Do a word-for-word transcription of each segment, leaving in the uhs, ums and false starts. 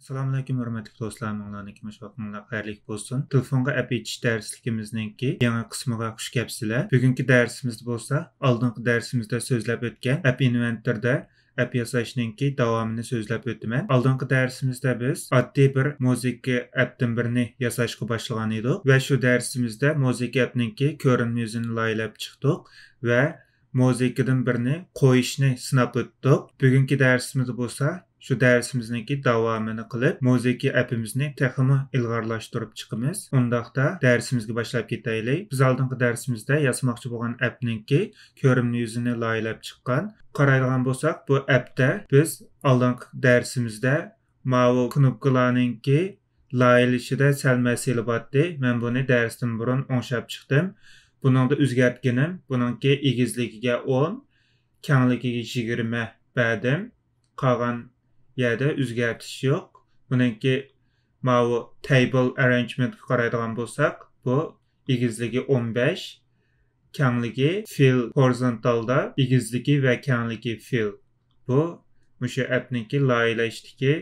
ئەسسالامۇئەلەيكۇم، ھۆرمەتلىك دوستلار، ھەممىڭلارنىڭكى مۇشۇ ۋاقتىڭلار خەيرلىك بولسۇن. تېلېفونغا ئەپ ئېچىش دەرسلىكىمىزنىڭكى يېڭى قىسمىغا خۇش كەپسىلەر. بۈگۈنكى دەرسىمىزدە بولسا ئالدىنقى دەرسىمىزدە سۆزلەپ ئۆتكەن ئەپ ئىنۋېنتوردا ئەپ ياساشنىڭكى داۋامىنى سۆزلەپ ئۆتىمەن. ئالدىنقى دەرسىمىزدە بىز ئاددىي بىر مۇزىكا ئەپتىن بىرنى ياساشقا باشلىغان ئىدۇق ۋە شۇ دەرسىمىزدە مۇزىكا ئەپنىڭكى كۆرۈنمە يۈزىنى لايىھەلەپ چىقتۇق ۋە مۇزىكىدىن بىرنى قويۇشنى سىناپ ئۆتتۇق. بۈگۈنكى دەرسىمىزدە بولسا شۇ دەرسىمىزنىڭكى داۋامىنى قىلىپ، مۇزىكا ئەپىمىزنى تېخىمۇ ئىلغارلاشتۇرۇپ چىقىمىز. ئۇنداقتا دەرسىمىزگە باشلاپ كېتەيلى. بىز ئالدىنقى دەرسىمىزدە ياسىماقچى بولغان ئەپنىڭكى كۆرۈنمە يۈزىنى لايىھەلەپ چىققان. قارايدىغان بولساق، بۇ ئەپتە بىز ئالدىنقى دەرسىمىزدە ماۋۇ كنوپكىلارنىڭكى لايىھىلىشىدە سەل مەسىلە بارتتى. مەن بۇنى دەرستىن بۇرۇن ئوڭشاپ چىقتىم. بۇنىڭدا ئۆزگەرتكىنىم، بۇنىڭكى ئېگىزلىكىگە ئون، كەڭلىكىگە يىگىرمە بەردىم. قالغان يەردە ئۆزگەرتىش يوق. بۇنىڭكى ماۋۇ تەيبىل ئەرەنجمېنتقا قارايدىغان بولساق، بۇ ئېگىزلىكى ئون بەش، كەڭلىكى فىل، ھورىزونتالدا ئېگىزلىكى ۋە كەڭلىكى فىل. بۇ مۇشۇ ئەپنىڭكى لايىھىلەشتىكى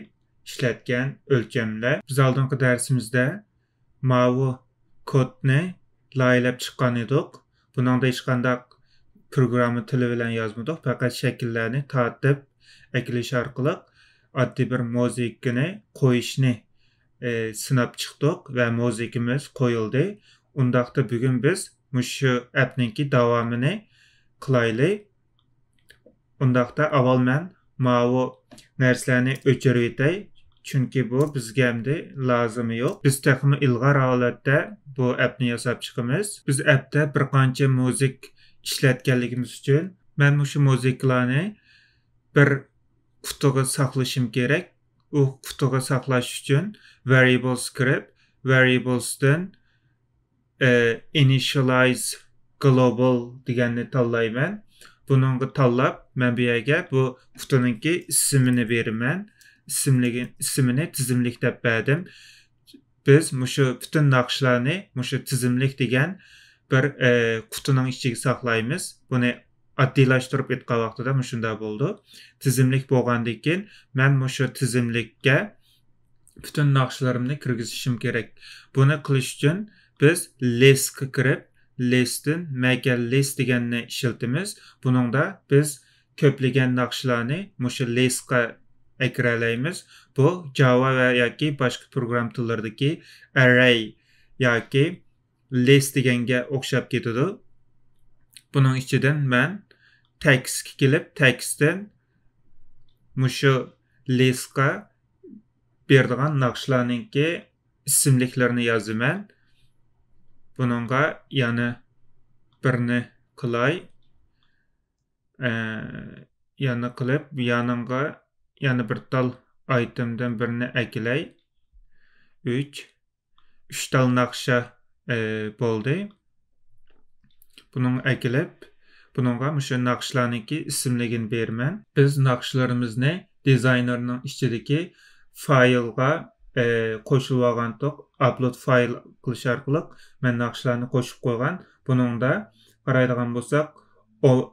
ئىشلەتكەن ئۆلچەملەر. بىز ئالدىنقى دەرسىمىزدە ماۋۇ كودنى لايىھىلەپ چىققان ئىدۇق. بۇنىڭدا ھېچقانداق پروگرامما تىلى بىلەن يازمىدۇق، پەقەت شەكىللەرنى تارتىپ ئەكېلىش ئارقىلىق ئاددىي بىر مۇزىكىنى قويۇشنى، ئى، سىناپ چىقتۇق ۋە مۇزىكىمىز قويۇلدى. ئۇنداقتا بۈگۈن بىز مۇشۇ ئەپنىڭكى داۋامىنى قىلايلى. ئۇنداقتا ئاۋۋال مەن ماۋۇ نەرسىلەرنى ئۆچۈرۈۋېتەي، چۈنكى بۇ بىزگە ئەمدى لازىمى يوق. بىز تېخىمۇ ئىلغار ھالەتتە بۇ ئەپنى ياساپ چىقىمىز. بىز ئەپتە بىر قانچە مۇزىك ئىشلەتكەنلىكىمىز ئۈچۈن، مەن مۇشۇ مۇزىكىلارنى بىر قۇتىغا ساقلىشىم كېرەك. ئۇ قۇتىغا ساقلاش ئۈچۈن variables كىرىپ، variables تىن ئى، initialize global دېگەننى تاللايمەن. بۇنىڭغا تاللاپ، مەن بۇ يەرگە بۇ قۇتىنىڭكى ئىسمىنى بېرىمەن. ئىسىملىكى، ئىسمىنى تىزىملىك دەپ بەردىم. بىز مۇشۇ پۈتۈن ناخشىلارنى مۇشۇ تىزىملىك دېگەن بىر، ئى، قۇتىنىڭ ئىچىگە ساقلايمىز. بۇنى ئاددىيلاشتۇرۇپ ئېيتقان ۋاقتىدا مۇشۇنداق بولىدۇ. تىزىملىك بولغاندىن كېيىن، مەن مۇشۇ تىزىملىككە پۈتۈن ناخشىلىرىمنى كىرگۈزۈشۈم كېرەك. بۇنى قىلىش ئۈچۈن بىز لىستقا كىرىپ، لىستتىن مەكەن لىست دېگەننى ئىشلىتىمىز. بۇنىڭدا بىز كۆپلىگەن ناخشىلارنى مۇشۇ لىستقا ئەكىرەلەيمىز. بۇ جاۋا ۋە ياكى باشقا پروگرام تىللىرىدىكى ئەررەي ياكى لىست دېگەنگە ئوخشاپ كېتىدۇ. بۇنىڭ ئىچىدىن مەن تېكىستكە كېلىپ، تېكىستتىن مۇشۇ لىستقا بېرىدىغان ناخشىلارنىڭكى ئىسىملىكلىرىنى يازىمەن. بۇنىڭغا يەنە بىرنى قىلاي. ئە، يەنە قىلىپ، يانىڭغا يەنە بىر تال ئايتېمدىن بىرنى ئەكىلەي. ئۈچ. ئۈچ تال ناخشا، ئە، بولدى. بۇنىڭغا ئەكىلىپ، بۇنىڭغا مۇشۇ ناخشىلارنىڭكى ئىسىملىكىنى بېرىمەن. بىز ناخشىلىرىمىزنى دىزاينېرنىڭ ئىچىدىكى فايلغا، ئە، قوشۇۋالغانتۇق. ئاپلود فايل قىلىش ئارقىلىق مەن ناخشىلارنى قوشۇپ قويغان. بۇنىڭدا قارايدىغان بولساق، ئو-،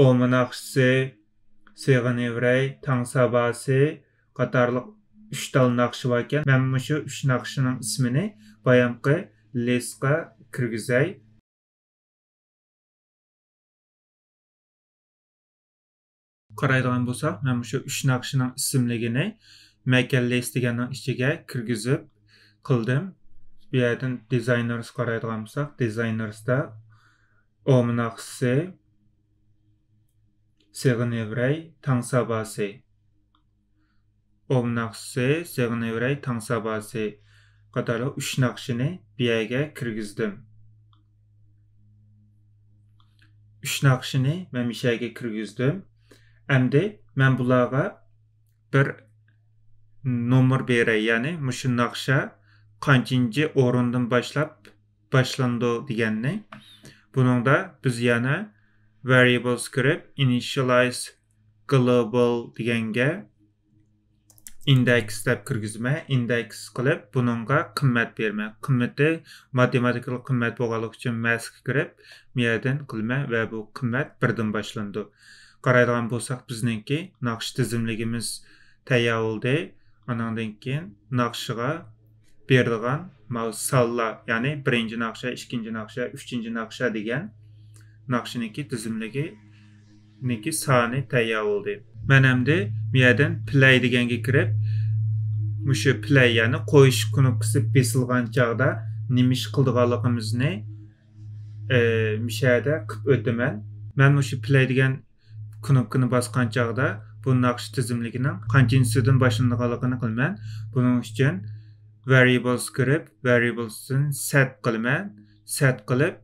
ئومۇ ناخشىسى، سېغىنىۋېرەي، تاڭ ساباسى قاتارلىق ئۈچ تال ناخشا باركەن. مەن مۇشۇ ئۈچ ناخشىنىڭ ئىسمىنى بايامقى لىستقا كىرگۈزەي. قارايدىغان بولساق، مەن مۇشۇ ئۈچ ناخشىنىڭ ئىسىملىكىنى مەكەن لىست دېگەننىڭ ئىچىگە كىرگۈزۈپ قىلدىم. بۇ يەردىن دىزاينېرس قارايدىغان بولساق، دىزاينېرستا ئومۇ ناخشىسى، سېغىنىۋېرەي، تاڭ ساباسى. ئومۇ ناخشىسى، سېغىنىۋېرەي، تاڭ ساباسى قاتارلىق ئۈچ ناخشىنى بۇ يەرگە كىرگۈزدۈم. ئۈچ ناخشىنى مەن مۇشۇ يەرگە كىرگۈزدۈم. ئەمدى مەن بۇلارغا بىر نومۇر بېرەي، يەنى مۇشۇ ناخشا قانچىنچى ئورۇندىن باشلاپ باشلىنىدۇ دېگەننى. بۇنىڭدا بىز يەنە variables كىرىپ، initialize global دېگەنگە index دەپ كىرگۈزىمەن. Index قىلىپ، بۇنىڭغا قىممەت بېرىمەن. قىممىتى ماتېماتىكىلىق قىممەت بولغانلىقى ئۈچۈن mathقا كىرىپ، بۇ يەردىن قىلىمەن ۋە بۇ قىممەت بىردىن باشلىنىدۇ. قارايدىغان بولساق، بىزنىڭكى ناخشا تىزىملىكىمىز تەييار بولدى. ئانىڭدىن كېيىن ناخشىغا بېرىدىغان ماۋۇ سانلار، يەنى بىرىنچى ناخشا، ئىككىنچى ناخشا، ئۈچىنچى ناخشا دېگەن ناخشىنىڭكى تىزىملىكىنىڭكى سانى تەييار بولدى. مەن ئەمدى بۇ يەردىن پلەي دېگەنگە كىرىپ، مۇشۇ پلەي، يەنى قويۇش كۇنۇپكىسى بېسىلغان چاغدا نېمە ئىش قىلىدىغانلىقىمىزنى، ئى، مۇشۇ يەردە قىلىپ ئۆتىمەن. مەن مۇشۇ پلەي دېگەن كۇنۇپكىنى باسقان چاغدا بۇ ناخشا تىزىملىكىنىڭ قانچىنچىسىدىن باشلىنىدىغانلىقىنى قىلىمەن. بۇنىڭ ئۈچۈن ۋەرىيبلسقا كىرىپ، ۋەرىيبلستىن سەت قىلىمەن. سەت قىلىپ،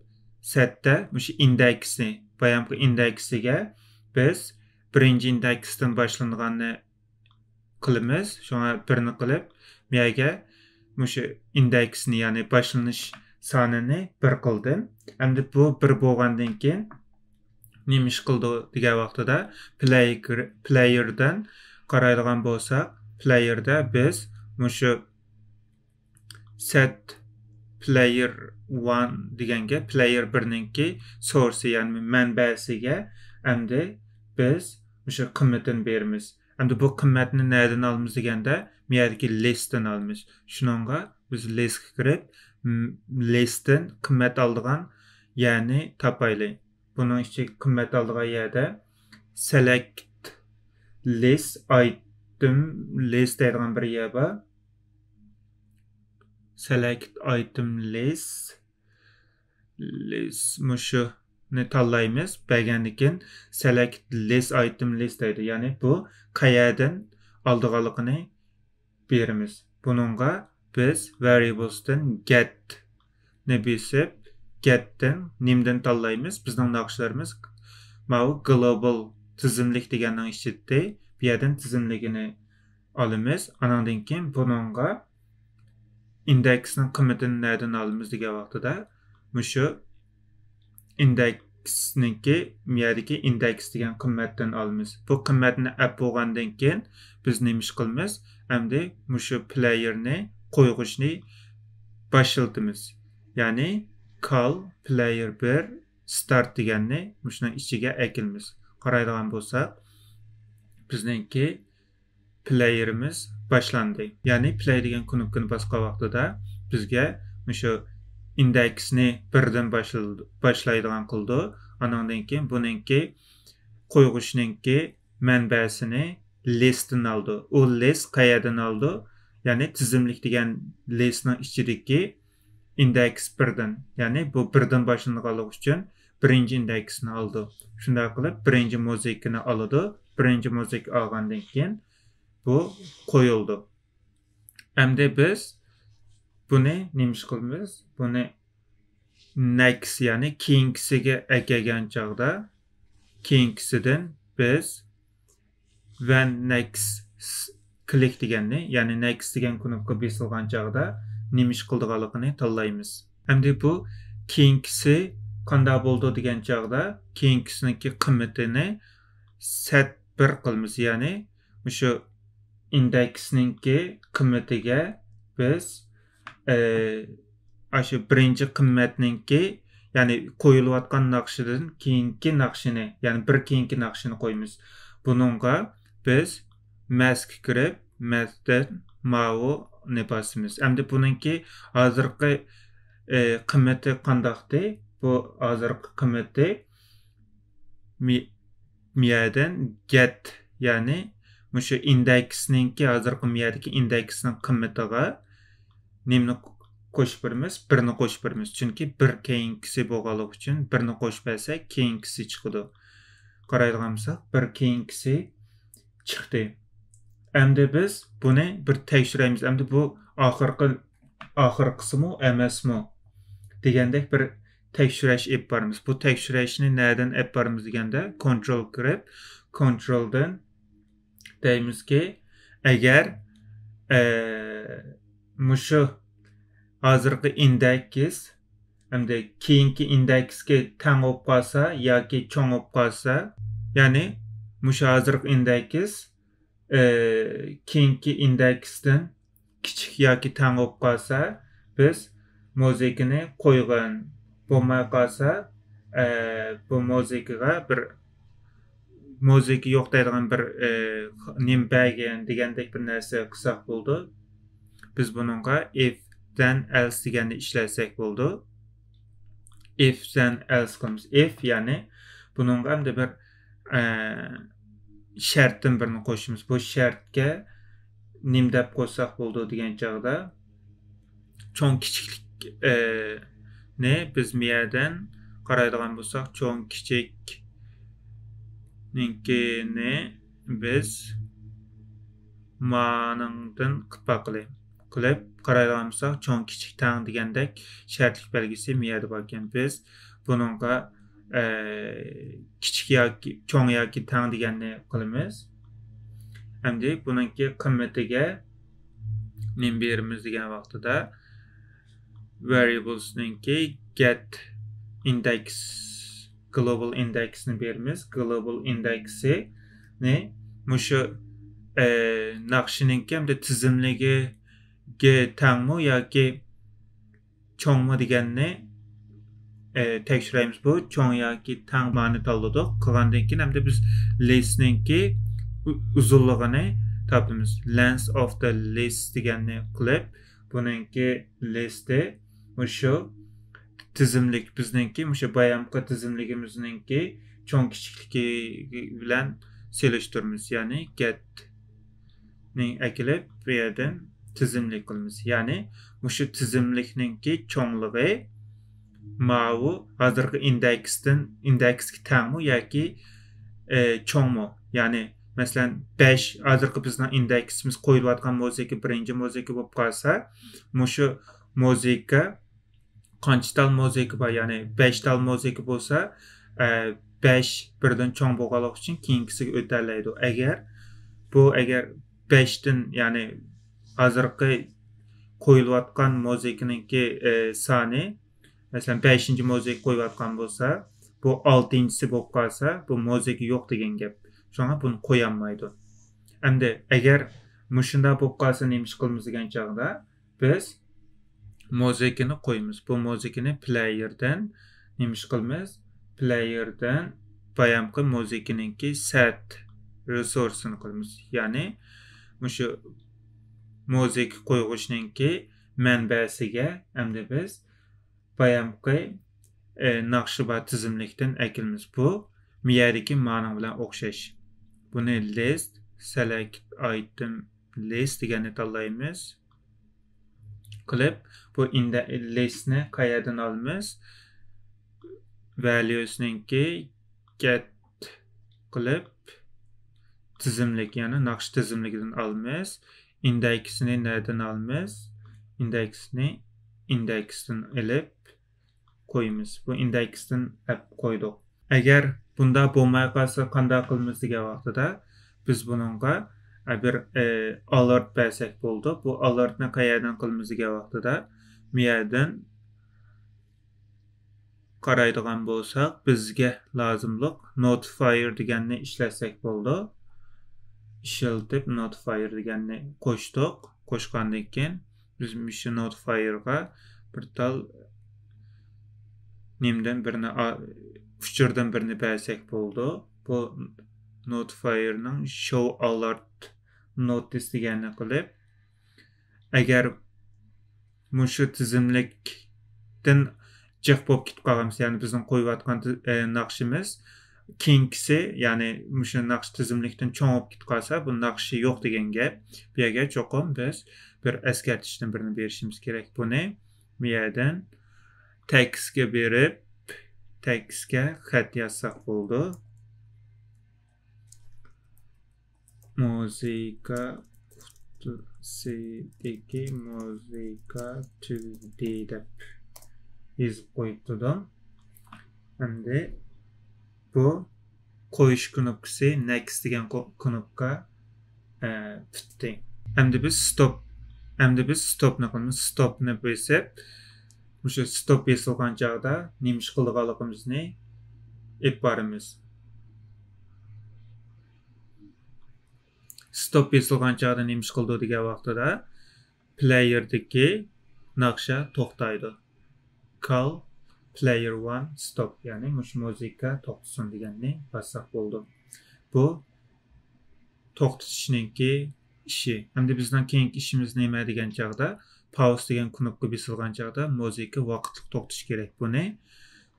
سەتتە مۇشۇ ئىندېكسنى، بايامقى ئىندېكسىگە بىز بىرىنچى ئىندېكستىن باشلىنىدىغاننى قىلىمىز. شۇڭا بىرنى قىلىپ، بۇ يەرگە مۇشۇ ئىندېكسنى، يەنى باشلىنىش سانىنى بىر قىلدىم. ئەمدى بۇ بىر بولغاندىن كېيىن نېمە ئىش قىلىدۇ دېگەن ۋاقتىدا، پلەي-، پلەيېردىن قارايدىغان بولساق، پلەيېردا بىز مۇشۇ سەت پلەيېر ۋان دېگەنگە، پلەيېر بىرنىڭكى سورسى، يەنى مەنبەسىگە ئەمدى بىز مۇشۇ قىممىتىنى بېرىمىز. ئەمدى بۇ قىممەتنى نەدىن ئالىمىز دېگەندە، مۇ يەردىكى لىستتىن ئالىمىز. شۇنىڭغا بىز لىستقا كىرىپ، م-، لىستتىن قىممەت ئالىدىغان يەرنى تاپايلى. بۇنىڭ ئىچىگە قىممەت ئالىدىغان يەردە سېلېكت لىست ئايتېم لىست دەيدىغان بىر يەر بار. سېلېكت ئايتېم لىست، لىست مۇشۇنى تاللايمىز. بەرگەندىن كېيىن سېلېكت لىست ئايتېم لىست دەيدۇ. يەنى بۇ قەيەردىن ئالىدىغانلىقىنى بېرىمىز. بۇنىڭغا بىز ۋەرىيبلستىن گەتنى بېسىپ، گەتتىن نېمىدىن تاللايمىز؟ بىزنىڭ ناخشىلىرىمىز ماۋۇ گلوبال تىزىملىك دېگەننىڭ ئىچىدە، بۇ يەردىن تىزىملىكىنى ئالىمىز. ئانىڭدىن كېيىن بۇنىڭغا ئىندېكسنىڭ قىممىتىنى نەدىن ئالىمىز دېگەن ۋاقتىدا، مۇشۇ ئىندېكسنىڭكى، مۇ يەردىكى ئىندېكس دېگەن قىممەتتىن ئالىمىز. بۇ قىممەتنى ئەپ بولغاندىن كېيىن بىز نېمە ئىش قىلىمىز؟ ئەمدى مۇشۇ پلەيېرنى قويغۇچنى باشلىتىمىز. يەنى كال پلەيېر بىر ستارت دېگەننى مۇشۇنىڭ ئىچىگە ئەكېلىمىز. قارايدىغان بولساق، بىزنىڭكى پلەيېرىمىز باشلاندى. يەنى پلەي دېگەن كۇنۇپكىنى باسقان ۋاقتىدا بىزگە مۇشۇ ئىندېكسنى بىردىن باشل-، باشلايدىغان قىلىدۇ. ئانىڭدىن كېيىن بۇنىڭكى قويغۇچنىڭكى مەنبەسىنى لىستتىن ئالىدۇ. ئۇ لىست قەيەردىن ئالىدۇ؟ يەنى تىزىملىك دېگەن لىستنىڭ ئىچىدىكى ئىندېكس بىردىن، يەنى بۇ بىردىن باشلىنىدىغانلىقى ئۈچۈن بىرىنچى ئىندېكسنى ئالىدۇ. شۇنداق قىلىپ بىرىنچى مۇزىكىنى ئالىدۇ. بىرىنچى مۇزىكا ئالغاندىن كېيىن بۇ قويۇلىدۇ. ئەمدى بىز بۇنى نېمە ئىش قىلىمىز؟ بۇنى نېكىست، يەنى كېيىنكىسىگە ئەكەلگەن چاغدا، كېيىنكىسىدىن بىز ۋەن نېكىست كلىك دېگەننى، يەنى نېكىست دېگەن كۇنۇپكا بېسىلغان چاغدا نېمە ئىش قىلىدىغانلىقىنى تاللايمىز. ئەمدى بۇ كېيىنكىسى قانداق بولىدۇ دېگەن چاغدا، كېيىنكىسىنىڭكى قىممىتىنى سەت بىر قىلىمىز، يەنى مۇشۇ ئىندېكسنىڭكى قىممىتىگە بىز، ئى، ئاشۇ بىرىنچى قىممەتنىڭكى، يەنى قويۇلۇۋاتقان ناخشىدىن كېيىنكى ناخشىنى، يەنى بىر كېيىنكى ناخشىنى قويىمىز. بۇنىڭغا بىز مەسكە كىرىپ، مەستىن ماۋۇنى باسىمىز. ئەمدى بۇنىڭكى ھازىرقى، ئى، قىممىتى قانداقتى؟ بۇ ھازىرقى قىممىتى مى-، مىيەدىن گەت، يەنى مۇشۇ ئىندېكسنىڭكى، ھازىرقى مىيەدىكى ئىندېكسنىڭ قىممىتىغا نېمىنى قوشۇپ بېرىمىز؟ بىرنى قوشۇپ بېرىمىز. چۈنكى بىر كېيىنكىسى بولغانلىقى ئۈچۈن بىرنى قوشۇپ بەرسەك، كېيىنكىسى چىقىدۇ. قارايدىغان بولساق، بىر كېيىنكىسى چىقتى. ئەمدى بىز بۇنى بىر تەكشۈرەيمىز. ئەمدى بۇ ئاخىرقى، ئاخىرقىسىمۇ ئەمەسمۇ دېگەندەك بىر تەكشۈرۈش ئېلىپ بارىمىز. بۇ تەكشۈرۈشنى نەدىن ئېلىپ بارىمىز دېگەندە، كونترول كىرىپ، كونترولدىن دەيمىزكى، ئەگەر، ئە، مۇشۇ ھازىرقى ئىندېكس ئەمدى كېيىنكى ئىندېكسكە تەڭ بولۇپ قالسا ياكى چوڭ بولۇپ قالسا، يەنى مۇشۇ ھازىرقى ئىندېكس، ئى، كېيىنكى ئىندېكستىن كىچىك ياكى تەڭ بولۇپ قالسا، بىز مۇزىكىنى قويغىن، بولماي قالسا، ئى، بۇ مۇزىكىغا بىر مۇزىكا يوق دەيدىغان بىر، ئە، نېمە بەرگىن دېگەندەك بىر نەرسە قىلساق بولىدۇ. بىز بۇنىڭغا if then else دېگەننى ئىشلەتسەك بولىدۇ. If then else قىلىمىز. If، يەنى بۇنىڭغا ئەمدى بىر، ئە، شەرتتىن بىرنى قوشىمىز. بۇ شەرتكە نېمە دەپ قويساق بولىدۇ دېگەن چاغدا، چوڭ كىچىكلىك، ئە، نى بىز مۇ يەردىن قارايدىغان بولساق، چوڭ كىچىكنىڭكىنى بىز مانىڭدىن قىلىپ باقىلى. قىلىپ قارايدىغان بولساق، چوڭ كىچىك تەڭ دېگەندەك شەرتلىك بەلگىسى مۇ يەردە باركەن. بىز بۇنىڭغا، ئە، كىچىك ياكى چوڭ ياكى تەڭ دېگەننى قىلىمىز. ئەمدى بۇنىڭكى قىممىتىگە نېمە بېرىمىز دېگەن ۋاقتىدا، variablesنىڭكى get index، global indexنى بېرىمىز. Global indexنى مۇشۇ، ئە، ناخشىنىڭكى ھەمدە تىزىملىكىگە تەڭمۇ ياكى چوڭمۇ دېگەننى، ئە، تەكشۈرەيمىز. بۇ چوڭ ياكى تەڭ مانى تاللىدۇق. قىلغاندىن كېيىن ئەمدى بىز listنىڭكى ئۇ-، ئۇزۇنلۇقىنى تاپىمىز. Length of the list دېگەننى قىلىپ، بۇنىڭكى listى مۇشۇ تىزىملىك، بىزنىڭكى مۇشۇ بايامقى تىزىملىكىمىزنىڭكى چوڭ كىچىكلىكى بىلەن سېلىشتۇرىمىز. يەنى get نى ئەكېلىپ، بۇ يەردىن تىزىملىك قىلىمىز. يەنى مۇشۇ تىزىملىكنىڭكى چوڭلۇقى ماۋۇ ھازىرقى ئىندېكستىن، ئىندېكسكە تەڭمۇ ياكى، ئە، چوڭمۇ؟ يەنى، مەسىلەن، بەش، ھازىرقى بىزنىڭ ئىندېكسىمىز قويۇلۇۋاتقان مۇزىكا بىرىنچى مۇزىكا بولۇپ قالسا، مۇشۇ مۇزىكا قانچە تال مۇزىكا بار؟ يەنى بەش تال مۇزىكا بولسا، ئە، بەش بىردىن چوڭ بولغانلىقى ئۈچۈن كېيىنكىسىگە ئۆتەلەيدۇ. ئەگەر بۇ، ئەگەر بەشتىن، يەنى ھازىرقى قويۇلۇۋاتقان مۇزىكىنىڭكى، ئە، سانى، مەسىلەن، بەشىنچى مۇزىكا قويۇۋاتقان بولسا، بۇ ئالتىنچىسى بولۇپ قالسا، بۇ مۇزىكا يوق دېگەن گەپ. شۇڭا بۇنى قويالمايدۇ. ئەمدى ئەگەر مۇشۇنداق بولۇپ قالسا، نېمە ئىش قىلىمىز دېگەن چاغدا، بىز مۇزىكىنى قويىمىز. بۇ مۇزىكىنى پلېيېردىن نېمە ئىش قىلىمىز؟ پلېيېردىن بايامقى مۇزىكىنىڭكى سەت رېسۇرسىنى قىلىمىز. يەنى مۇشۇ مۇزىكا قويغۇچنىڭكى مەنبەسىگە ئەمدى بىز بايامقى، ئە، ناخشا بار تىزىملىكتىن ئەكېلىمىز. بۇ مۇ يەردىكى مانىڭ بىلەن ئوخشاش. بۇنى list، select item list دېگەننى تاللايمىز. قىلىپ، بۇ ئىندە-، listنى قەيەردىن ئالىمىز؟ Valuesنىڭكى get قىلىپ، تىزىملىك، يەنى ناخشا تىزىملىكىدىن ئالىمىز. ئىندېكسنى نەدىن ئالىمىز؟ ئىندېكسنى ئىندېكستىن ئېلىپ قويىمىز. بۇ ئىندېكستىن ئەپ قويدۇق. ئەگەر بۇنداق بولماي قالسا، قانداق قىلىمىز دېگەن ۋاقتىدا، بىز بۇنىڭغا، ئە، بىر، ئە، ئالېرت بەرسەك بولىدۇ. بۇ ئالېرتنى قەيەردىن قىلىمىز دېگەن ۋاقتىدا، مۇ يەردىن قارايدىغان بولساق، بىزگە لازىملىق notifier دېگەننى ئىشلەتسەك بولىدۇ. ئىشلىتىپ، notifier دېگەننى قوشتۇق. قوشقاندىن كېيىن، بىز مۇشۇ notifierغا بىر تال نېمىدىن بىرنى، ئا-، ئۇچۇردىن بىرنى بەرسەك بولىدۇ. بۇ notifierنىڭ show alert notice دېگەننى قىلىپ، ئەگەر مۇشۇ تىزىملىكتىن جىق بولۇپ كېتىپ قالغان بولسا، يەنى بىزنىڭ قويۇۋاتقان تىز-، ئە، ناخشىمىز كېيىنكىسى، يەنى مۇشۇ ناخشا تىزىملىكتىن چوڭ بولۇپ كېتىپ قالسا، بۇ ناخشا يوق دېگەن گەپ. بۇ يەرگە چوقۇم بىز بىر ئەسكەرتىشتىن بىرنى بېرىشىمىز كېرەك. بۇنى بۇ يەردىن تېكىستكە بېرىپ، تېكىستكە خەت يازساق بولىدۇ. مۇزىكا قۇتىسىدىكى مۇزىكا تۈگىدى دەپ يېزىپ قويۇپتىدۇ. ئەمدى بۇ قويۇش كۇنۇپكىسى، نېكىست دېگەن قو-، كۇنۇپكا، ئە، پۈتتى. ئەمدى بىز ستوپ، ئەمدى بىز ستوپنى قىلىمىز. ستوپنى بېسىپ، مۇشۇ ستوپ بېسىلغان چاغدا نېمە ئىش قىلىدىغانلىقىمىزنى ئېلىپ بارىمىز. ستوپ بېسىلغان چاغدا نېمە ئىش قىلىدۇ دېگەن ۋاقتىدا، پلېيېردىكى ناخشا توختايدۇ. Call player one stop، يەنى مۇشۇ مۇزىكا توختىسۇن دېگەننى باسساق بولىدۇ. بۇ توختىتىشنىڭكى ئىشى. ئەمدى بىزنىڭ كېيىنكى ئىشىمىز نېمە دېگەن چاغدا، پاۋس دېگەن كۇنۇپكا بېسىلغان چاغدا مۇزىكا ۋاقىتلىق توختىشى كېرەك. بۇنى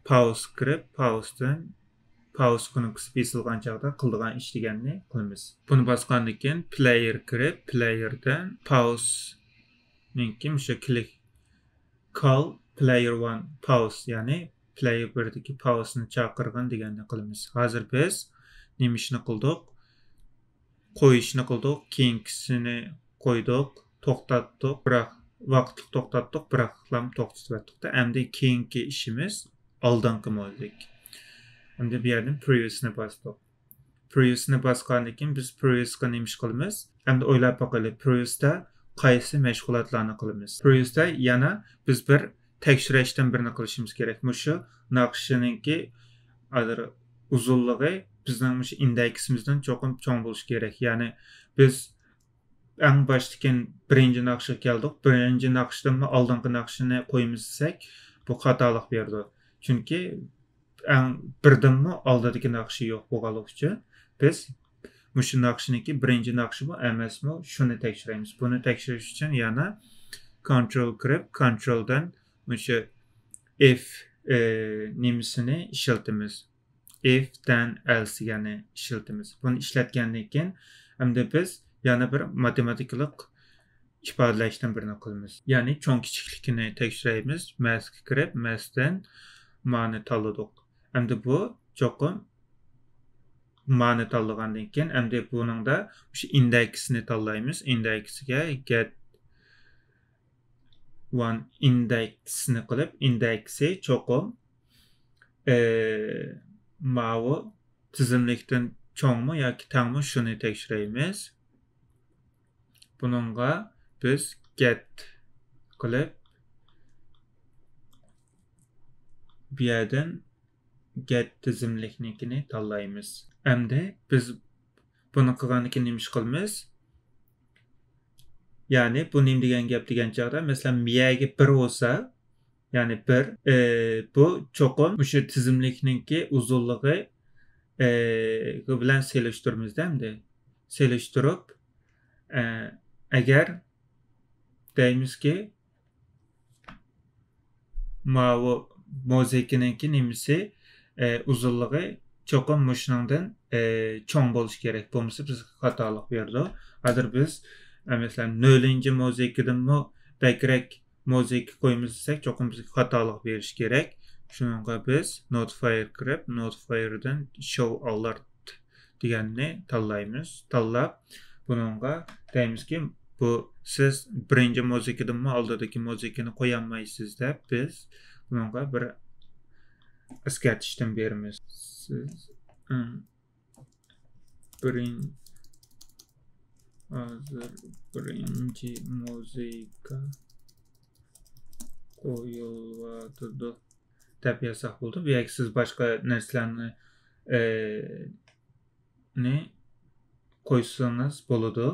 پاۋس كىرىپ، پاۋستىن پاۋس كۇنۇپكىسى بېسىلغان چاغدا قىلىدىغان ئىش دېگەننى قىلىمىز. بۇنى باسقاندىن كېيىن پلېيېر كىرىپ، پلېيېردىن پاۋسنىڭكى مۇشۇ كلىك، call player one pause، يەنى پلېيېر بىردىكى پاۋسنى چاقىرغىن دېگەننى قىلىمىز. ھازىر بىز نېمە ئىشنى قىلدۇق؟ قويۇشنى قىلدۇق، كېيىنكىسىنى قويدۇق، توختاتتۇق، بىراق ۋاقىتلىق توختاتتۇق، بىراقلام توختىتىۋەتتۇق-دە. ئەمدى كېيىنكى ئىشىمىز ئالدىنقى مۇزىكا. ئەمدى بۇ يەردىن پرېۋىيۇسنى باستۇق. پرېۋىيۇسنى باسقاندىن كېيىن بىز پرېۋىيۇسقا نېمە ئىش قىلىمىز؟ ئەمدى ئويلاپ باقايلى، پرېۋىيۇستا قايسى مەشغۇلاتلارنى قىلىمىز؟ پرېۋىيۇستا يەنە بىز بىر تەكشۈرۈشتىن بىرنى قىلىشىمىز كېرەك. مۇشۇ ناخشىنىڭكى ھازىر ئۇزۇنلۇقى بىزنىڭ مۇشۇ ئىندېكسىمىزدىن چوقۇم چوڭ بولۇشى كېرەك. يەنى بىز ئەڭ باشتىكى بىرىنچى ناخشىغا كەلدۇق. بىرىنچى ناخشىدىنمۇ ئالدىنقى ناخشىنى قويىمىز دېسەك، بۇ خاتالىق بېرىدۇ. چۈنكى ئەڭ بىردىنمۇ ئالدىدىكى ناخشا يوق بولغانلىقى ئۈچۈن بىز مۇشۇ ناخشىنىڭكى بىرىنچى ناخشىمۇ ئەمەسمۇ شۇنى تەكشۈرەيمىز. بۇنى تەكشۈرۈش ئۈچۈن يەنە كونترول كىرىپ، كونترولدىن مۇشۇ ئىف، ئى، نېمىسىنى ئىشلىتىمىز. ئىف، دەن، ئەلس دېگەننى ئىشلىتىمىز. بۇنى ئىشلەتكەندىن كېيىن ئەمدى بىز يەنە بىر ماتېماتىكىلىق ئىپادىلەشتىن بىرنى قىلىمىز. يەنى چوڭ كىچىكلىكىنى تەكشۈرەيمىز. مەسكە كىرىپ، مەستىن مانى تاللىدۇق. ئەمدى بۇ چوقۇم مانى تاللىغاندىن كېيىن، ئەمدى بۇنىڭدا مۇشۇ ئىندېكسنى تاللايمىز. ئىندېكسىگە گەت ۋان ئىندېكسنى قىلىپ، ئىندېكسى چوقۇم، ئى، ماۋۇ تىزىملىكتىن چوڭمۇ ياكى تەڭمۇ، شۇنى تەكشۈرەيمىز. بۇنىڭغا بىز گەت قىلىپ، بۇ يەردىن گەت تىزىملىكنىڭكىنى تاللايمىز. ئەمدى بىز بۇنى قىلغاندىن كېيىن نېمە ئىش قىلىمىز؟ يەنى بۇ نېمە دېگەن گەپ دېگەن چاغدا، مەسىلەن، مىيەگە بىر بولسا، يەنى بىر، ئى، بۇ چوقۇم مۇشۇ تىزىملىكنىڭكى ئۇزۇنلۇقى، ئى، بىلەن سېلىشتۇرىمىزدا ئەمدى. سېلىشتۇرۇپ، ئى، ئەگەر دەيمىزكى، ماۋۇ مۇزىكىنىڭكى نېمىسى، ئى، ئۇزۇنلۇقى چوقۇم مۇشۇنىڭدىن، ئى، چوڭ بولۇشى كېرەك. بولمىسا بىزگە خاتالىق بېرىدۇ. ھازىر بىز، ئى، مەسىلەن، نۆلىنچى مۇزىكىدىنمۇ بەكرەك مۇزىكا قويىمىز دېسەك، چوقۇم بىزگە خاتالىق بېرىشى كېرەك. شۇنىڭغا بىز نوتىفايېر كىرىپ، نوتىفايېردىن شوۋ ئالېرت دېگەننى تاللايمىز. تاللاپ، بۇنىڭغا دەيمىزكى، بۇ سىز بىرىنچى مۇزىكىدىنمۇ ئالدىدىكى مۇزىكىنى قويالمايسىز دەپ، بىز بۇنىڭغا بىر ئەسكەرتىشتىن بېرىمىز. سىز، ئىم، بىرىن-، ھازىر بىرىنچى مۇزىكا قويۇلۇۋاتىدۇ دەپ يازساق بولىدۇ. بۇ يەرگە سىز باشقا نەرسىلەرنى، ئى، نى قويسىڭىز بولىدۇ.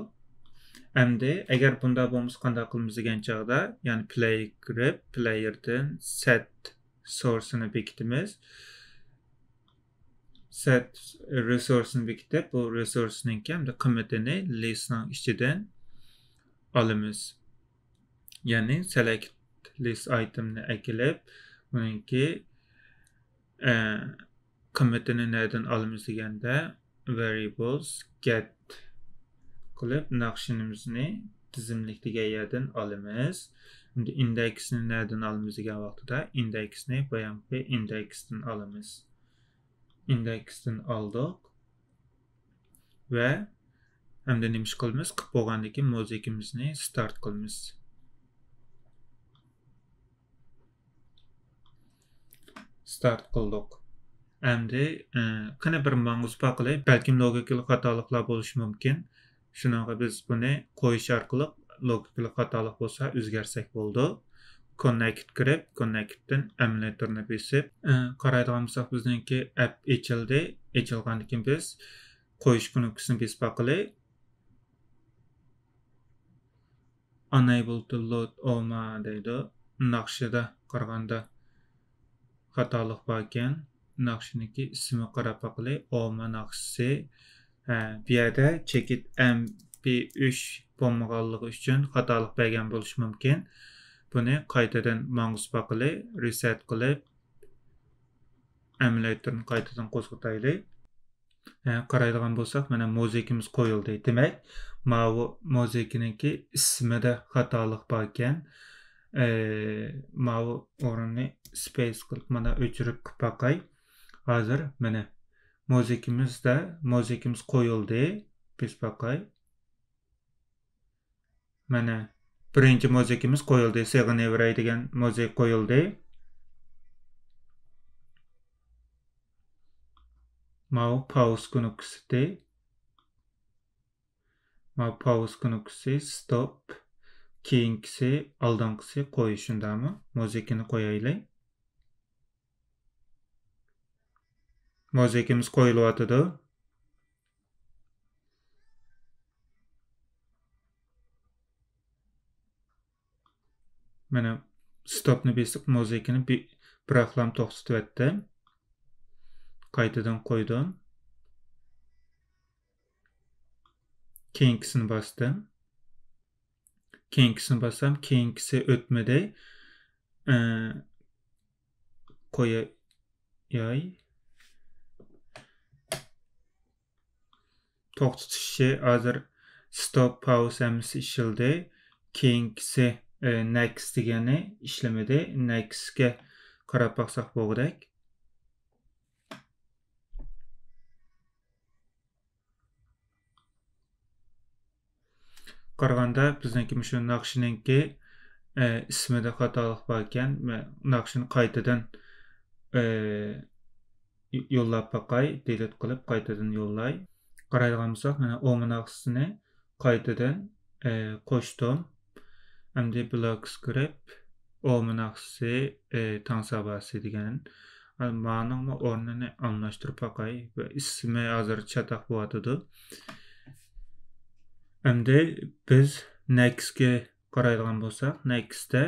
ئەمدى ئەگەر بۇنداق بولمىسا قانداق قىلىمىز دېگەن چاغدا، يەنى پلېي كىرىپ، پلېيېردىن سەت سورسىنى بېكىتىمىز. سەت رېسورسنى بېكىتىپ، بۇ رېسورسنىڭكى ھەمدە قىممىتىنى لىستنىڭ ئىچىدىن ئالىمىز. يەنى سېلېكت لىست ئايتېمنى ئەكېلىپ، ئۇنىڭكى، ئە، قىممىتىنى نەدىن ئالىمىز دېگەندە، ۋەرىيبلس گەت قىلىپ، ناخشىمىزنى تىزىملىك دېگەن يەردىن ئالىمىز. ئەمدى ئىندېكسنى نەدىن ئالىمىز دېگەن ۋاقتىدا، ئىندېكسنى بايامقى ئىندېكستىن ئالىمىز. ئىندېكستىن ئالدۇق ۋە ئەمدى نېمە ئىش قىلىمىز؟ قىلىپ بولغاندىن كېيىن مۇزىكىمىزنى ستارت قىلىمىز. ستارت قىلدۇق. ئەمدى، ئى، قېنى بىر ماڭغۇزۇپ باقىلى. بەلكىم لوگىكىلىق خاتالىقلار بولۇشى مۇمكىن. شۇنىڭغا بىز بۇنى قويۇش ئارقىلىق لوگىكىلىق خاتالىق بولسا ئۆزگەرتسەك بولىدۇ. كوننېكت كىرىپ، كوننېكتتىن ئېمۇلېتورنى بېسىپ، ئى، قارايدىغان بولساق بىزنىڭكى ئەپ ئېچىلدى. ئېچىلغاندىن كېيىن بىز قويۇش كۇنۇپكىسىنى بېسىپ باقىلى. Unable to load ئوما دەيدۇ. ناخشىدا قارىغاندا خاتالىق باركەن. ناخشىنىڭكى ئىسمىغا قاراپ باقىلى. ئوما ناخشىسى ئە، بۇ يەردە چېكىت ئەم پى ئۈچ بولمىغانلىقى ئۈچۈن خاتالىق بەرگەن بولۇشى مۇمكىن. بۇنى قايتىدىن ماڭغۇزۇپ باقىلى، رىسەت قىلىپ، ئەمۇلېتورنى قايتىدىن قوزغىتايلى. ئە، قارايدىغان بولساق، مانا مۇزىكىمىز قويۇلدى. دېمەك، ماۋۇ مۇزىكىنىڭكى ئىسمىدا خاتالىق باركەن. ئە، ماۋۇ ئورۇننى سپېيس قىلىپ مانا ئۆچۈرۈپ قىلىپ باقاي. ھازىر مانا مۇزىكىمىزدا، مۇزىكىمىز قويۇلدى. بىز باقاي. مانا بىرىنچى مۇزىكىمىز قويۇلدى. سېغىنىۋېرەي دېگەن مۇزىكا قويۇلدى. ماۋۇ پاۋز كۇنۇپكىسى. ماۋۇ پاۋز كۇنۇپكىسى، ستوپ. كېيىنكىسى، ئالدىنقىسى قويۇش، شۇنداقمۇ؟ مۇزىكىنى قويايلى. مۇزىكىمىز قويۇلۇۋاتىدۇ. مانا ستوپنى بېسىپ، مۇزىكىنى بى-، بىراقلام توختىتىۋەتتىم. قايتىدىن قويدۇم. كېيىنكىسىنى باستىم. كېيىنكىسىنى باسسام، كېيىنكىسى ئۆتمىدى. ئە، قوياي. توختىتىشى ھازىر ستوپ، پاۋز ھەممىسى ئىشلىدى. كېيىنكىسى، ئە، نېكىست دېگەننى ئىشلىمىدى. نېكىستكە قاراپ باقساق بولغۇدەك. قارىغاندا بىزنىڭكى مۇشۇ ناخشىنىڭكى، ئە، ئىسمىدا خاتالىق باركەن. مەن ناخشىنى قايتىدىن، ئە، يوللاپ باقاي، دېلېت قىلىپ قايتىدىن يوللاي. قارايدىغان بولساق، مانا ئومۇ ناخشىسىنى قايتىدىن، ئە، قوشتۇم. ئەمدى بلاك سكرىپت، ئومۇ ناخشىسى، ئە، تاڭ ساباسى دېگەن. مانىڭمۇ ئورنىنى ئالماشتۇرۇپ باقاي. ئىسمى ھازىر چاتاق بولۇۋاتىدۇ. ئەمدى بىز نېكىستكە قارايدىغان بولساق، نېكىستتە،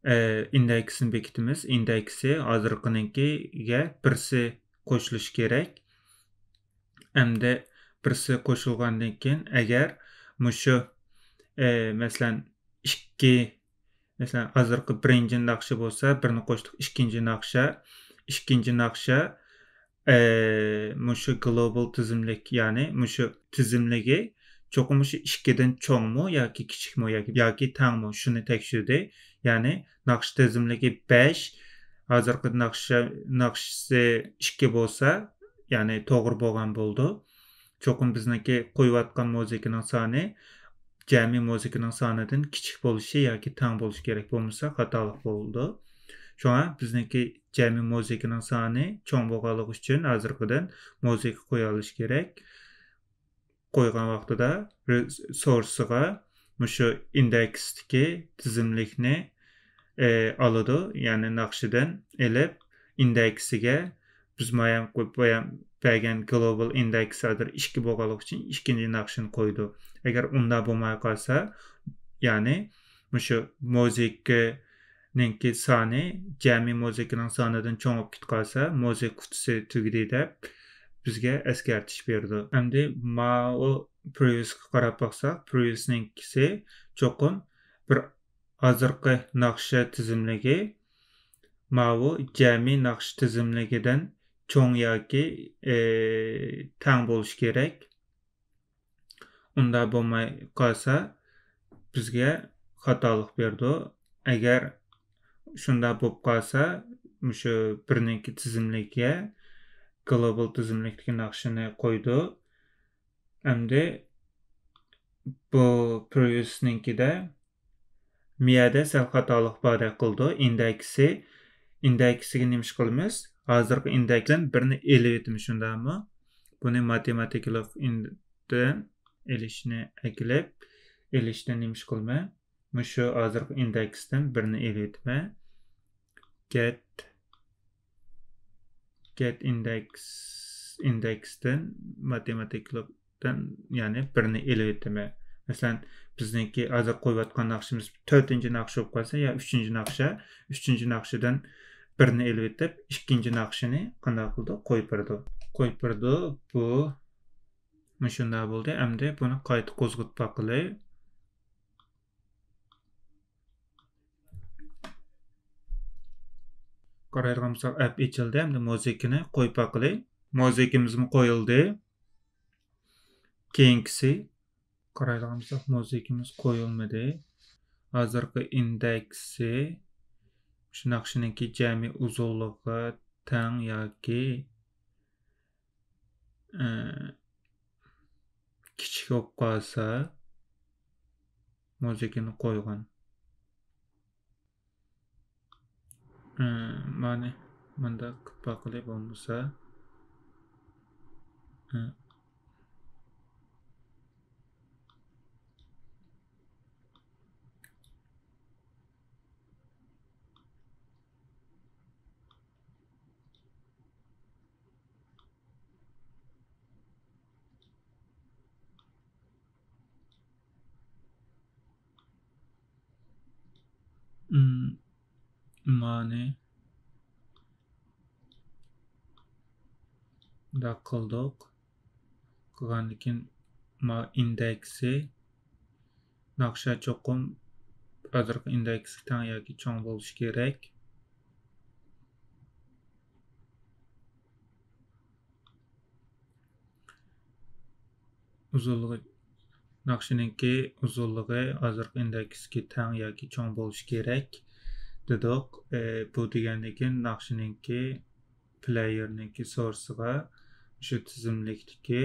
ئە، ئىندېكسنى بېكىتىمىز. ئىندېكسى ھازىرقىنىڭكىگە بىرسى قوشۇلۇشى كېرەك. ئەمدى بىرسى قوشۇلغاندىن كېيىن، ئەگەر مۇشۇ، ئە، مەسىلەن، ئىككى، مەسىلەن، ھازىرقى بىرىنچى ناخشا بولسا، بىرنى قوشتۇق، ئىككىنچى ناخشا، ئىككىنچى ناخشا، ئە، مۇشۇ گلوبال تىزىملىك، يەنى مۇشۇ تىزىملىكى چوقۇم مۇشۇ ئىككىدىن چوڭمۇ ياكى كىچىكمۇ ياكى، ياكى تەڭمۇ، شۇنى تەكشۈردى. يەنى ناخشا تىزىملىكى بەش، ھازىرقى ناخشا، ناخشىسى ئىككى بولسا، يەنى توغرا بولغان بولىدۇ. چوقۇم بىزنىڭكى قويۇۋاتقان مۇزىكىنىڭ سانى جەمئىي مۇزىكىنىڭ سانىدىن كىچىك بولۇشى ياكى تەڭ بولۇشى كېرەك، بولمىسا خاتالىق بولىدۇ. شۇڭا بىزنىڭكى جەمئىي مۇزىكىنىڭ سانى چوڭ بولغانلىقى ئۈچۈن ھازىرقىدىن مۇزىكا قويالىشى كېرەك. قويغان ۋاقتىدا رېسورسىغا مۇشۇ ئىندېكستىكى تىزىملىكنى، ئى، ئالىدۇ. يەنى ناخشىدىن ئېلىپ ئىندېكسىگە بىز مايان قويۇپ بايان بەرگەن گلوبال ئىندېكس ھازىر ئىككى بولغانلىقى ئۈچۈن ئىككىنچى ناخشىنى قويىدۇ. ئەگەر ئۇنداق بولماي قالسا، يەنى مۇشۇ مۇزىكىنىڭكى سانى جەمئىي مۇزىكىنىڭ سانىدىن چوڭىيىپ كېتىپ قالسا، مۇزىكا قۇتىسى تۈگىدى دەپ بىزگە ئەسكەرتىش بېرىدۇ. ئەمدى ماۋۇ پرېۋىيۇسقا قاراپ باقساق، پرېۋىيۇسنىڭكىسى چوقۇم بىر ھازىرقى ناخشا تىزىملىكى ماۋۇ جەمئىي ناخشا تىزىملىكىدىن چوڭ ياكى، ئى، تەڭ بولۇشى كېرەك. ئۇنداق بولماي قالسا، بىزگە خاتالىق بېرىدۇ. ئەگەر شۇنداق بولۇپ قالسا، مۇشۇ بىرنىڭكى تىزىملىكىگە گلوبال تىزىملىكتىكى ناخشىنى قويىدۇ. ئەمدى بۇ پرېۋىيۇسنىڭكىدە مىيەدە سەل خاتالىق باردەك قىلىدۇ. ئىندېكسى، ئىندېكسىگە نېمە ئىش قىلىمىز؟ ھازىرقى ئىندېكستىن بىرنى ئېلىۋېتىمىز، شۇنداقمۇ؟ بۇنى ماتېماتىكىلىق ئىندىن ئېلىشنى ئەكېلىپ، ئېلىشتىن نېمە ئىش قىلىمەن؟ مۇشۇ ھازىرقى ئىندېكستىن بىرنى ئېلىۋېتىمەن. گەت، گەت ئىندېكس، ئىندېكستىن ماتېماتىكىلىقتىن، يەنى بىرنى ئېلىۋېتىمەن. مەسىلەن، بىزنىڭكى ھازىر قويۇۋاتقان ناخشىمىز تۆتىنچى ناخشا بولۇپ قالسا، يا ئۈچىنچى ناخشا، ئۈچىنچى ناخشىدىن بىرنى ئېلىۋېتىپ، ئىككىنچى ناخشىنى قانداق قىلىدۇ؟ قويۇپ بېرىدۇ. قويۇپ بېرىدۇ. بۇ مۇشۇنداق بولدى. ئەمدى بۇنى قايتا قوزغىتىپ باقىلى. قارايدىغان بولساق، ئەپ ئېچىلدى. ئەمدى مۇزىكىنى قويۇپ باقىلى. مۇزىكىمىزمۇ قويۇلدى. كېيىنكىسى. قارايدىغان بولساق، مۇزىكىمىز قويۇلمىدى. ھازىرقى ئىندېكسى، شۇ ناخشىنىڭكى جەمئىي ئۇزۇنلۇقىغا تەڭ ياكى، ئە، كىچىك بولۇپ قالسا، مۇزىكىنى قويغان. ئە، مانى مۇنداق قىلىپ باقىلى بولمىسا. ئە. مم، مانى مۇنداق قىلدۇق. قىلغاندىن كېيىن، ما ئىندېكسى، ناخشا چوقۇم ھازىرقى ئىندېكسكە تەڭ ياكى چوڭ بولۇشى كېرەك. ئۇزۇنلۇقى، ناخشىنىڭكى ئۇزۇنلۇقى ھازىرقى ئىندېكسكە تەڭ ياكى چوڭ بولۇشى كېرەك دېدۇق. ئە، بۇ دېگەندىن كېيىن ناخشىنىڭكى پلېيېرنىڭكى سورسىغا شۇ تىزىملىكتىكى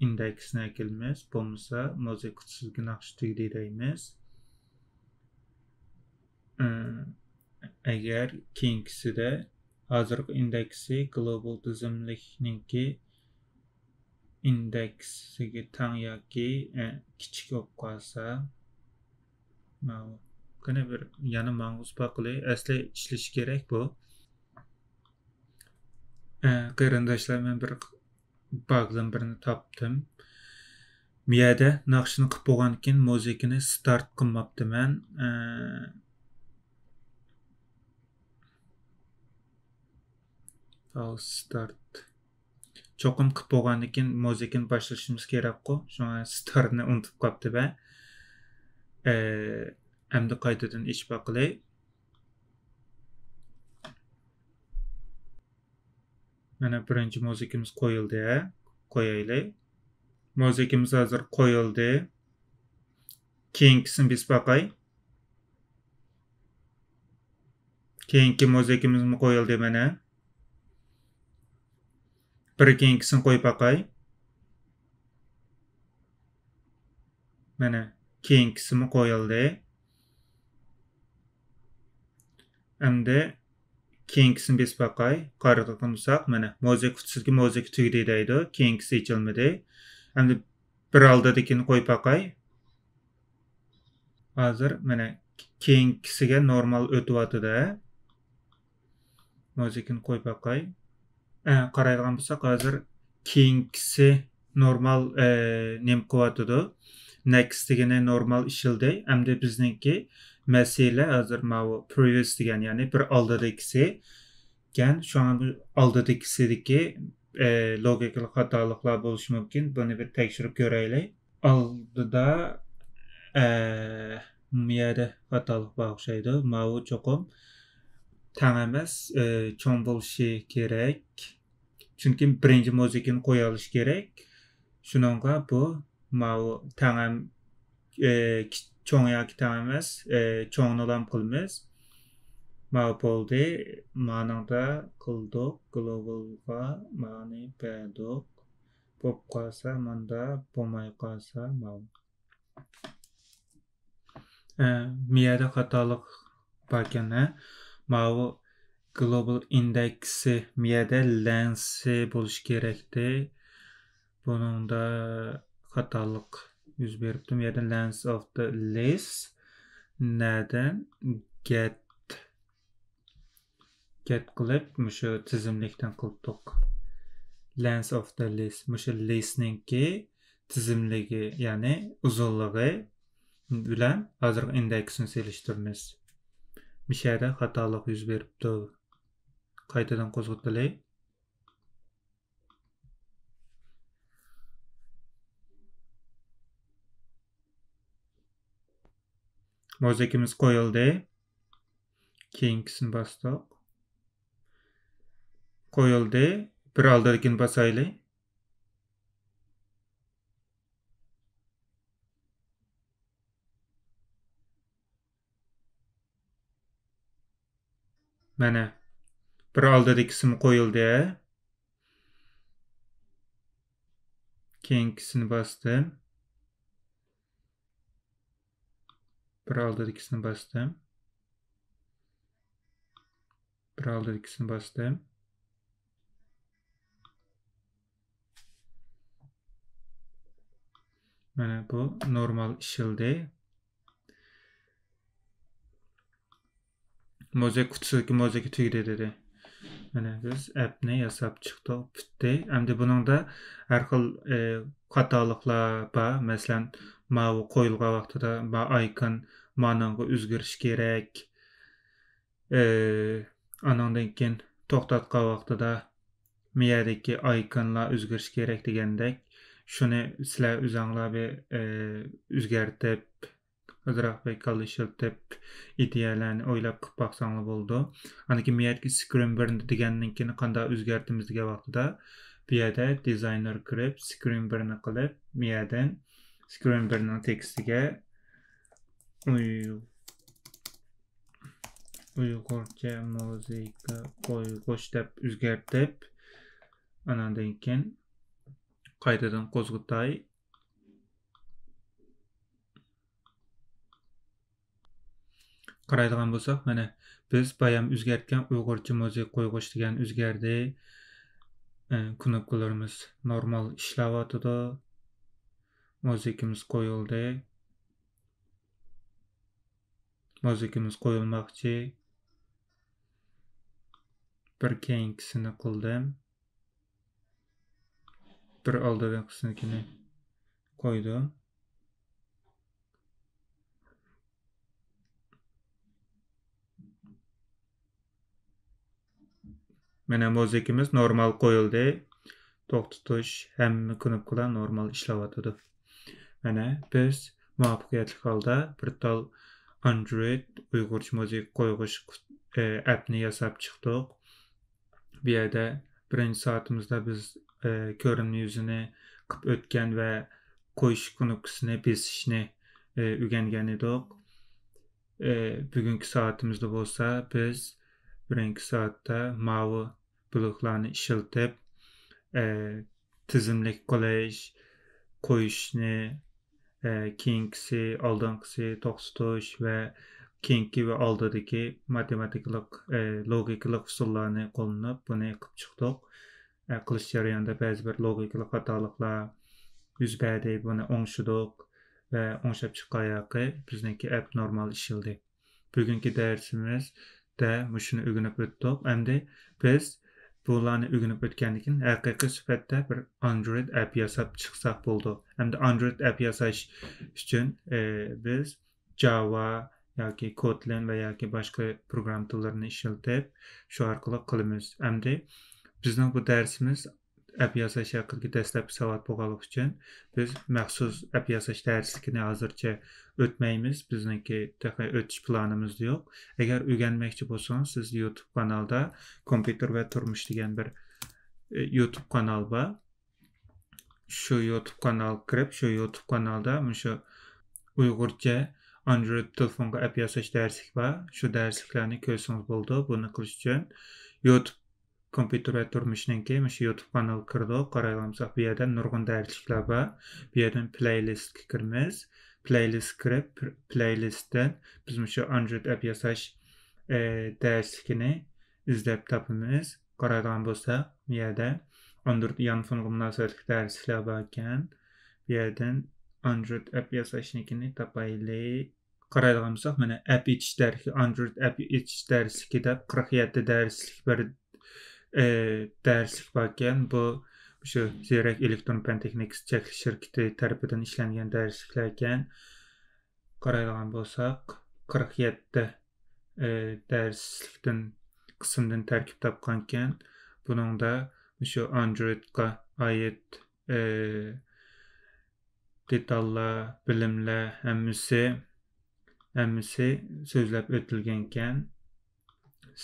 ئىندېكسنى ئەكېلىمىز، بولمىسا مۇزىكا قۇتىسىدىكى ناخشا تۈگىدى دەيمىز. ئە، ئەگەر كېيىنكىسىدە ھازىرقى ئىندېكسى گلوبال تىزىملىكنىڭكى ئىندېكسىگە تەڭ ياكى، ئە، كىچىك بولۇپ قالسا، ماۋۇ. قېنى بىر يەنە ماڭغۇزۇپ باقىلى. ئەسلى ئىشلىشى كېرەك بۇ. ئە، قېرىنداشلار، مەن بىر باگلىم بىرنى تاپتىم. بۇ يەردە ناخشىنى قىلىپ بولغاندىن كېيىن مۇزىكىنى ستارت قىلماپتىمەن. ئە، ئاۋ ستارت. چوقۇم قىلىپ بولغاندىن كېيىن مۇزىكىنى باشلىشىمىز كېرەكقۇ. شۇڭا ستارتنى ئۇنتۇپ قاپتىمەن. ئە، ئەمدى قايتىدىن ئېچىپ باقىلى. مانا بىرىنچى مۇزىكىمىز قويۇلدى، ھە؟ قويايلى. مۇزىكىمىز ھازىر قويۇلدى. كېيىنكىسىنى بېسىپ باقاي. كېيىنكى مۇزىكىمىزمۇ قويۇلدى مانا. بىر كېيىنكىسىنى قويۇپ باقاي. مانا، كېيىنكىسىمۇ قويۇلدى. ئەمدى كېيىنكىسىنى بېسىپ باقاي. قارىغان بولساق، مانا، مۇزىكا قۇتىسىدىكى مۇزىكا تۈگىدى دەيدۇ. كېيىنكىسى ئېچىلمىدى. ئەمدى بىر ئالدىدىكىنى قويۇپ باقاي. ھازىر، مانا، كېيىنكىسىگە نورمال ئۆتۈۋاتىدۇ. مۇزىكىنى قويۇپ باقاي. ئە، قارايدىغان بولساق، ھازىر كېيىنكىسى نورمال، ئە، نېمە قىلىۋاتىدۇ؟ نېكىست دېگىنى نورمال ئىشلىدى. ئەمدى بىزنىڭكى مەسىلە ھازىر ماۋۇ پرىۋىيەس دېگەن، يەنى بىر ئالدىدىكىسى ئىكەن. شۇڭا بۇ ئالدىدىكىسىدىكى، ئە، لوگىكىلىق خاتالىقلار بولۇشى مۇمكىن. بۇنى بىر تەكشۈرۈپ كۆرەيلى. ئالدىدا، ئە، مۇ يەردە خاتالىق بار ئوخشايدۇ. ماۋۇ چوقۇم تەڭ ئەمەس، ئە، چوڭ بولۇشى كېرەك. چۈنكى بىرىنچى مۇزىكىنى قويالىشى كېرەك. شۇنىڭغا بۇ ماۋۇ تەڭ ئەم-، ئە، كى-، چوڭ ياكى تەڭ ئەمەس، ئە، چوڭنىلام قىلىمىز. ماۋۇ بولدى. مانىڭدا قىلدۇق. گلوبالغا مانى بەردۇق. بولۇپ قالسا ماندا، بولماي قالسا ماۋۇ. ئە، مۇ يەردە خاتالىق باركەن، ھە؟ ماۋۇ گلوبال ئىندېكسى، مۇ يەردە لېنسى بولۇشى كېرەكتى. بۇنىڭدا خاتالىق يۈز بېرىپتۇ. مۇ يەردە length of the list، نەدىن؟ Get. گەت قىلىپ، مۇشۇ تىزىملىكتىن قىلىپتۇق. Length of the list. مۇشۇ لىستنىڭكى تىزىملىكى، يەنى ئۇزۇنلۇقى بىلەن ھازىرقى ئىندېكسنى سېلىشتۇرىمىز. مۇشۇ يەردە خاتالىق يۈز بېرىپتۇ. قايتىدىن قوزغىتىلى. موزىكىمىز قويۇلدى. كېيىنكىسىنى باستۇق. قويۇلدى. بىر ئالدىدىكىنى باسايلى. مانا، بىر ئالدىدىكىسىمۇ قويۇلدى. كېيىنكىسىنى باستىم. بىر ئالدىدىكىسىنى باستىم. بىر ئالدىدىكىسىنى باستىم. مانا بۇ نورمال ئىشلىدى. موزىكا قۇتىسىدىكى موزىكا تۈگىدى دېدى. مانا بىز ئەپنى ياساپ چىقتۇق، پۈتتى. ئەمدى بۇنىڭدا ھەر خىل، ئى، خاتالىقلار بار. مەسىلەن، ماۋۇ قويۇلغان ۋاقتىدا ما ئايكون مانىڭغا ئۆزگىرىش كېرەك. ئى، ئانىڭدىن كېيىن توختاتقان ۋاقتىدا مىيەدىكى ئايكونلار ئۆزگىرىش كېرەك دېگەندەك. شۇنى سىلەر ئۆزۈڭلار بىر، ئى، ئۆزگەرتىپ، ئازراق بىر كاللا ئىشلىتىپ، ئىدىيەلەرنى ئويلاپ قىلىپ باقساڭلار بولىدۇ. ئاندىن كېيىن مىيەدىكى سكرىن بىرنى دېگەندىن كېيىن قانداق ئۆزگەرتىمىز دېگەن ۋاقتىدا، بۇ يەردە دىزاينېر كىرىپ، سكرىن بىرنى قىلىپ، مىيەدىن سكرىن بىرنىڭ تېكىستىگە ئۇي-، ئۇيغۇرچە مۇزىكا قويغۇچ دەپ ئۆزگەرتىپ، ئاناندىن كېيىن قايتىدىن قوزغىتاي. قارايدىغان بولساق، مانا، بىز بايام ئۆزگەرتكەن ئۇيغۇرچە مۇزىكا قويغۇچ دېگەن ئۆزگەردى. ئە، كۇنۇپكىلىرىمىز نورمال ئىشلەۋاتىدۇ. مۇزىكىمىز قويۇلدى. مۇزىكىمىز قويۇلماقچى. بىر كېيىنكىسىنى قىلدىم. بىر ئالدىدىكىسىنىڭكىنى قويدۇم. مانا مۇزىكىمىز نورمال قويۇلدى. توختىتىش، ھەممە كۇنۇپكىلار نورمال ئىشلەۋاتىدۇ. مانا بىز مۇۋەپپەقىيەتلىك ھالدا بىر تال ئاندرويد ئۇيغۇرچە مۇزىكا قويغۇچ، ئە، ئەپنى ياساپ چىقتۇق. بۇ يەردە بىرىنچى سائىتىمىزدا بىز، ئە، كۆرۈنمە يۈزىنى قىلىپ ئۆتكەن ۋە قويۇش كۇنۇپكىسىنى بېسىشنى، ئە، ئۆگەنگەن ئىدۇق. ئە، بۈگۈنكى سائىتىمىزدە بولسا بىز بىرىنچى سائەتتە ماۋۇ بىلوكلارنى ئىشلىتىپ، ئە، تىزىملىك قىلىش، قويۇشنى، ئە، كېيىنكىسى، ئالدىنقىسى، توختىتىش ۋە كېيىنكى ۋە ئالدىدىكى ماتېماتىكىلىق، ئە، لوگىكىلىق ئۇسۇللارنى قوللىنىپ بۇنى قىلىپ چىقتۇق. ئە، قىلىش جەريانىدا بەزى بىر لوگىكىلىق خاتالىقلار يۈز بەردى، بۇنى ئوڭشىدۇق ۋە ئوڭشاپ چىققان ھېلىقى بىزنىڭكى ئەپ نورمال ئىشلىدى. بۈگۈنكى دەرسىمىزدە مۇشۇنى ئۆگىنىپ ئۆتتۇق. ئەمدى بىز بۇلارنى ئۆگىنىپ ئۆتكەندىن كېيىن ھەقىقىي سۈپەتتە بىر ئاندرويد ئەپ ياساپ چىقساق بولىدۇ. ئەمدى ئاندرويد ئەپ ياساش ئۈچۈن، ئى، بىز جاۋا ياكى كوتلىن ۋە ياكى باشقا پروگرامما تىللىرىنى ئىشلىتىپ، شۇ ئارقىلىق قىلىمىز. ئەمدى بىزنىڭ بۇ دەرسىمىز ئەپ ياساش ھەققىدىكى دەسلەپكى ساۋات بولغانلىقى ئۈچۈن، بىز مەخسۇس ئەپ ياساش دەرسلىكىنى ھازىرچە ئۆتمەيمىز. بىزنىڭكى تېخى ئۆتۈش پىلانىمىزدا يوق. ئەگەر ئۆگەنمەكچى بولسىڭىز، سىز يۇتۇب قانالدا، كومپيۇتېر ۋە تۇرمۇش دېگەن بىر، ئى، يۇتۇب قانال بار. شۇ يۇتۇب قانالغا كىرىپ، شۇ يۇتۇب قانالدا مۇشۇ ئۇيغۇرچە ئاندرويد تېلېفونغا ئەپ ياساش دەرسلىك بار. شۇ دەرسلىكلەرنى كۆرسىڭىز بولىدۇ. بۇنى قىلىش ئۈچۈن يۇتۇب كومپيۇتېر ۋە تۇرمۇشنىڭكى مۇشۇ يۇتۇب قانىلىغا كىرىدۇ. قارايدىغان بولساق، بۇ يەردە نۇرغۇن دەرسلىكلەر بار. بۇ يەردىن پلەيلىستكە كىرىمىز. پلەيلىستكە كىرىپ، پلەيلىستتىن بىز مۇشۇ ئاندرويد ئەپ ياساش، ئە، دەرسلىكىنى ئىزدەپ تاپىمىز. قارايدىغان بولساق، بۇ يەردە ئاندرويد يانفونغا مۇناسىۋەتلىك دەرسلىكلەر بار ئىكەن. بۇ يەردىن ئاندرويد ئەپ ياساشنىڭكىنى تاپايلى. قارايدىغان بولساق، مانا ئەپ ئېچىش دەرسلىكى، ئاندرويد ئەپ ئېچىش دەرسلىكى دەپ قىرىق يەتتە دەرسلىك بىر، ئى، دەرسلىك بار ئىكەن. بۇ مۇشۇ زېرەك ئېلېكترون پەن تېخنىكىسى چەكلىك شىركىتى تەرىپىدىن ئىشلەنگەن دەرسلىكلەر ئىكەن. قارايدىغان بولساق، قىرىق يەتتە، ئى، دەرسلىكتىن، قىسىمدىن تەركىب تاپقان ئىكەن. بۇنىڭدا مۇشۇ ئاندرويدقا ئائىت، ئى، دېتاللار، بىلىملەر ھەممىسى ھەممىسى سۆزلەپ ئۆتۈلگەنكەن.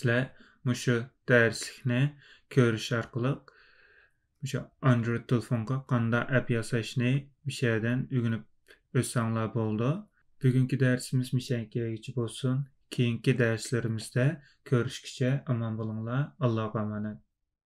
سىلەر مۇشۇ دەرسلىكنى كۆرۈش ئارقىلىق مۇشۇ ئاندرويد تېلېفونغا قانداق ئەپ ياساشنى مۇشۇ يەردىن ئۆگىنىپ ئۆتسەڭلار بولىدۇ. بۈگۈنكى دەرسىمىز مۇشۇ يەرگىچە بولسۇن. كېيىنكى دەرسلىرىمىزدە كۆرۈشكىچە ئامان بولۇڭلار. ئاللاغا ئامانەت.